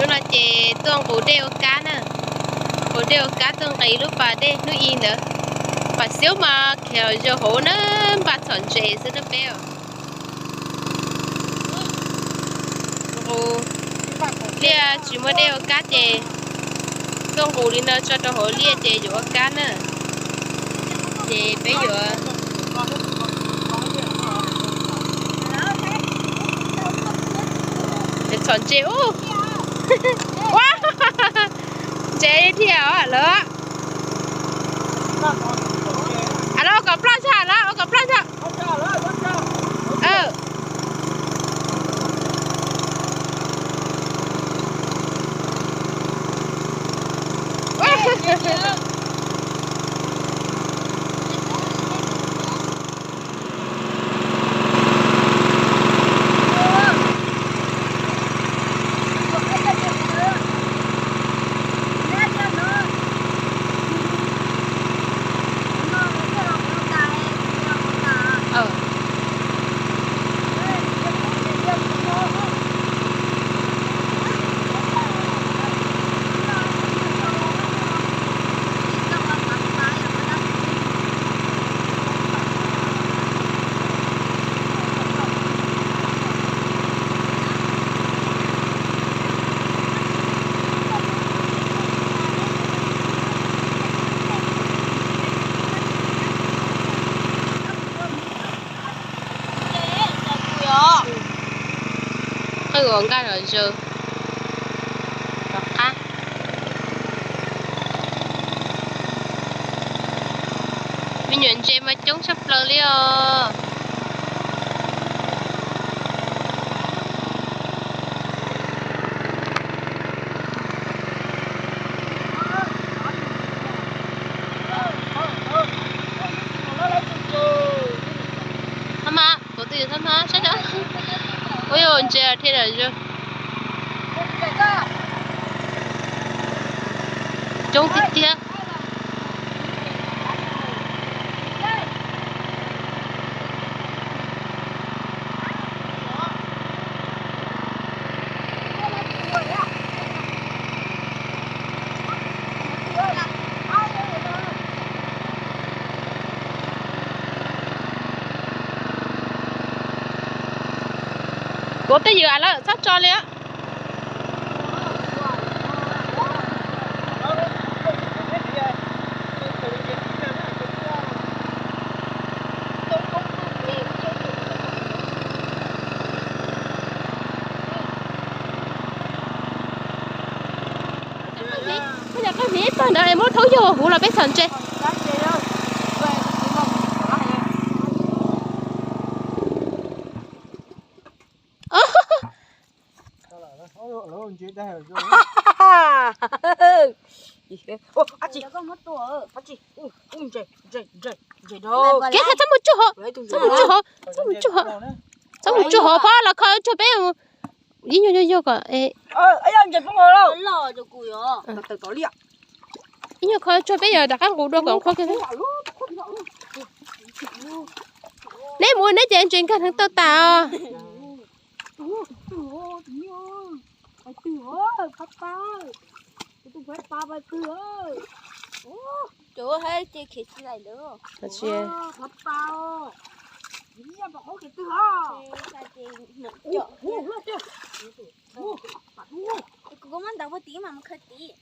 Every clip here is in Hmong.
No ces tuaj nqus dej ua kab na. Nqus dej ua kab tuaj nqis lub pas dej hnub i ntawd. Pas xyoob mas khiav zaum hauv na, npaj txhom ntses xwb na peb. Nqus liaj tsis muaj dej ua kab ces tuaj nqus li no tso rau hauv liaj ces yuav ua kab na. Ces peb yuav txhom ntses ub. Ua ntses dhia lawm. Lawv ua kom ploj tshaj, lawv ua kom ploj tshaj. Qwj uas nkaj los zaws rov qab. Me nyuam ntses mas coob tshaj plaws li os. Thab mas, kuv twb yog thab mas saib. Ua ntses dhia lawm. Coob tiag tiag. Kuv twb ywm lawm txhob tso li. Koj niam, koj vim ib tog ntawd es muab thaub yog huv los peb txhom ntses. Kev txhob mus tsuj hauv, txhob mus tsuj hauv, txhob mus tsuj hauv, txhob mus tsuj hauv, phob los kho tsuag peb. Ib nyuag yog yog kom ib nyuag kho tsuag peb yog rov qab nqus dua kom qhuav kiag. Neb mus neb ces ntses nkag heev tau tas os.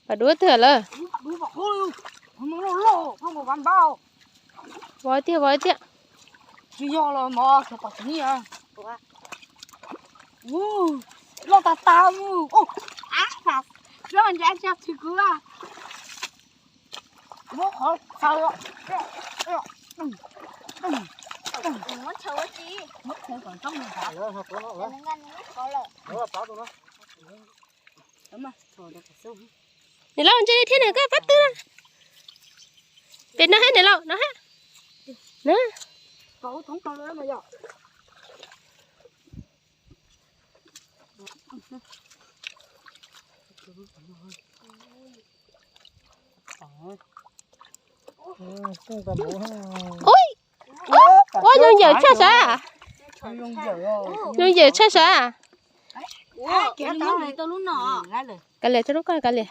Pam duav twg lawm? Vov tiag, vov tiag. Tsis yog los mov, loj tas tas mus. Loj ntshe tsis kuv. Muab qhov txhaws. Niam laus ntse thiab nws koj pab twb. Pem no hab niam laus no hab. Ui, ua yooj yawm tshaj sav. Yooj yawm tshaj sav. Kav liam, tso lub koj kav liam.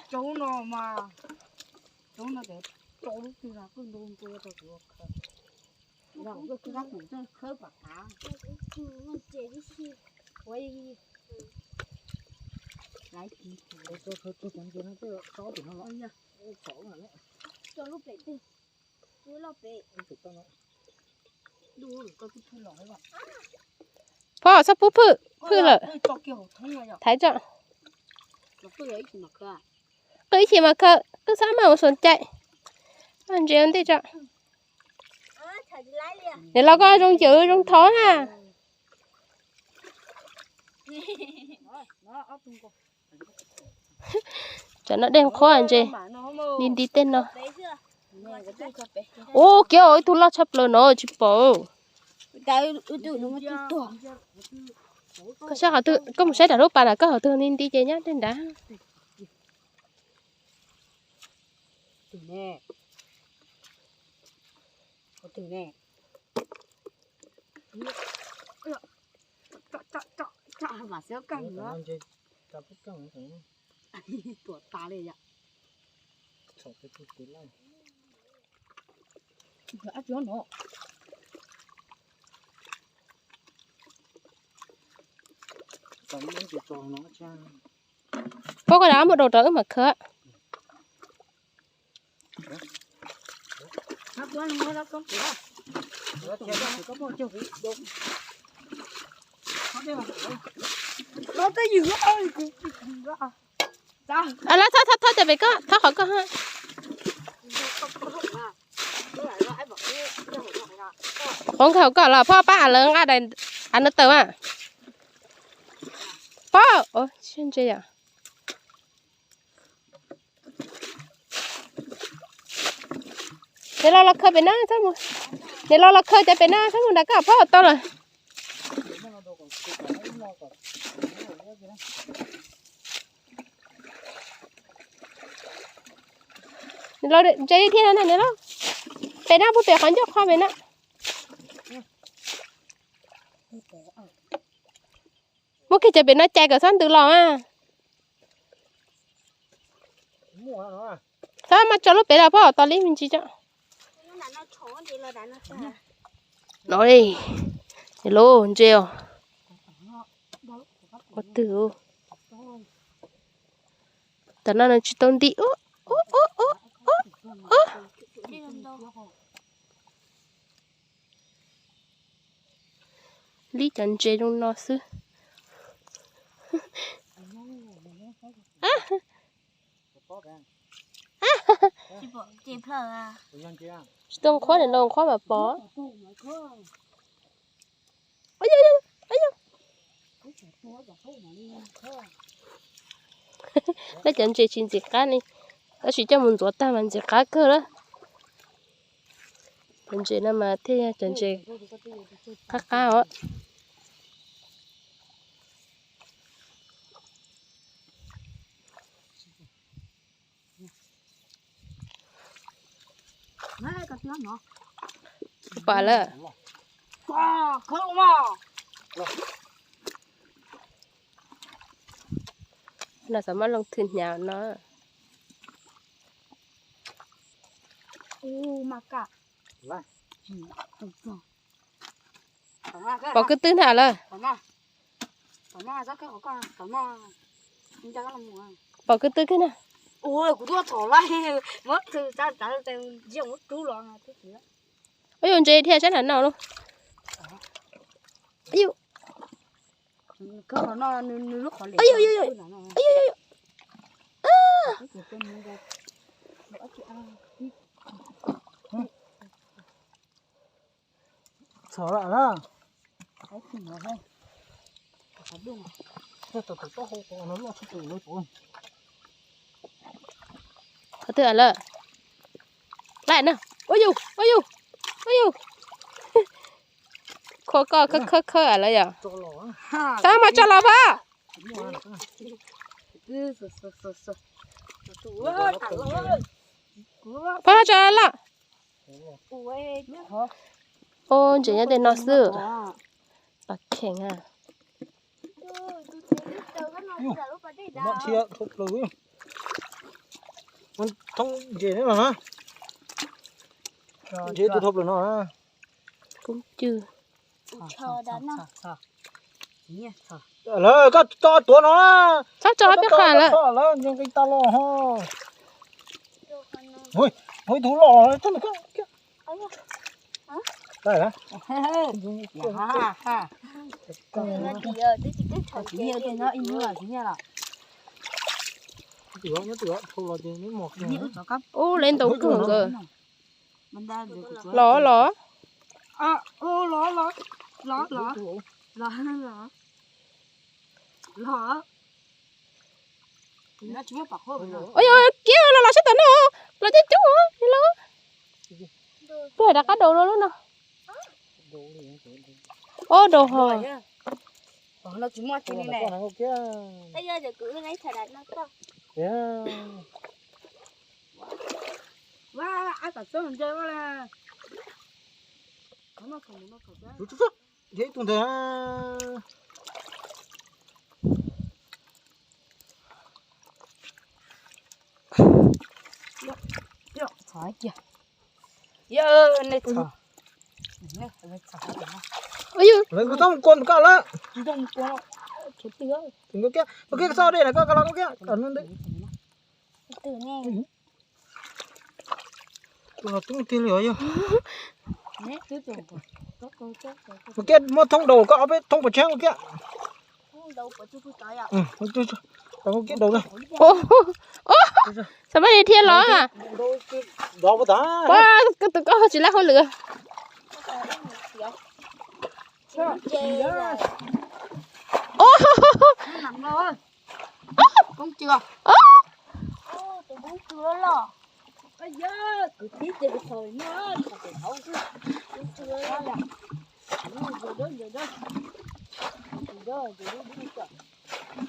Phob, txhob pub phwj, phwj lawm. Thaiv tso. Qwj ib chim mas khaws, qwj txhob maj ua xom cai. Ntses ua ntej tso. Niam laus koj zoo cawv zoo thov na. Cov no dej qhuav ntses, nti nti tej no. Ub, kiag ib tug loj tshaj plaws no tsis pom. Koj saib qhov twg, koj mus saib rau lub pas na, koj qhov twg nti nti ces nyob tej nrad. Phob, koj rov muab daus rau wb mam khaws. Lawv thauj thauj thauj cov pem koj, thauj qhov koj ha. Qhov nkag hauv koj los Phob, pab av lawv nqa daim av no tawm mas. Phob, ntse yom. Niam laus los khaws pem no, niam laus los khaws cov pem no, txhob mus nram koj, Phob, tau lawm. Niam laus ntse li thiab no niam laus. Pem no, pub pem qhov ncauj qhov pem no. Muab kiag cov pem no cais kom txhob ntws los mas. Txhob mas tso lub pem los Phob, tos li me ntsis tso. No, niam laus ntse os. Ua twg, tam no nws tsis tau nti. Lib cov ntses zoo no xwb. Tsis tau nqhuab, niam laus nqhuab mam pom. Lawv cov ntses tsis ntxim qab li, tab sis coj mus ntxuav tag mas ntxim qab kawg lawm. Cov ntses no mas thiaj yog cov ntses qab qab os. Pom lawm. No xav muab loo thwm hnyav no. Pom kwv twg ntag lawm. Pom kwv twg kiag na. Ua yus ntses dhia saib nram no lauj. Txhom lawm na. Qhov twg lawm? Laij na. Ua yus, ua yus, ua yus. Khua koj khawb khawb khawb lawm yom. Txhob mas tso los Phob. Phob tso los. Ub, ntses nyob tej no xwb. Pas kheem a. Yus, mam thiab thoob plaws. Thoob ntses no na. Ntses tus thoob plaws no na. Koob cw. Lawv koj tso tuav no na. Txhob tso peb qha lawm. Lawv nqis tag los ho. Ui, ui, tus loj txog nws koj. Ub, lawv ntaus kawg nkawd. Los los. Ua kiag los los sab tom no, los coob coob los. Peb rov qab daus rau lub no. Ob daus ho. Tus ntawd. Lawv kuj txhob mus kua koj lawm. Tus kiag xauj dej na, koj los koj kiag. Tus no tub tiag li os yog. Mus kiag muab thoob daus koj ob peb thoob pov tseg mus kiag. Tau kiag daus na. Xav mas dhia los. Ua, tus koj tsis laib hauj lwm.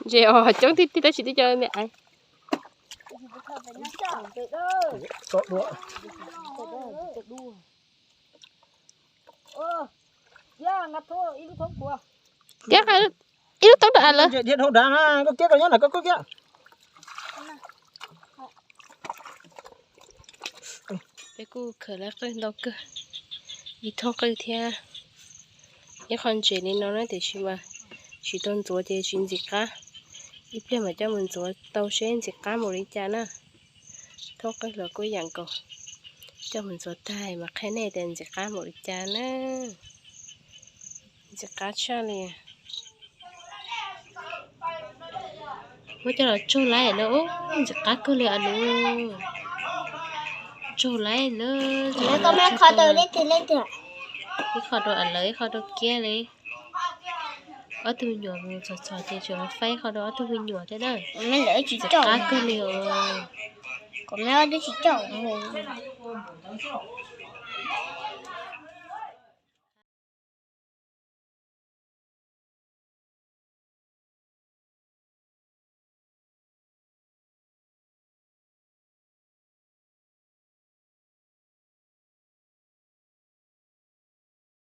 Ntses os coob tib tib tab sis twb cov me aiv. Kiag ib lub thoob rau av lawv. Peb kuj khawm lawv qwj ntau kawg, ib thoob qwj thiab ib qho ntses li no na, tiam sis mas tsis tau ntxuav ces tsis ntxim qab. Ib pliag mas coj mus ntxuav tau seb ntxim qab mus li cas na. Thoob qwj los kuj ib yam nkaus, coj mus ntxuav tag mas qhia nej tias ntxim qab mus li cas na. Ntxim qab tshaj li. Muab coj los tsaug laib na, ntxim qab kawg li av lawv. Tsaug laib lawm. Ib qho rau av lawv, ib qho rau kiab li. Ob tug me nyuam mus txog txog ces tseem faib qho rau ob tug me nyuam thiab na. Ntxim qab kawg li os.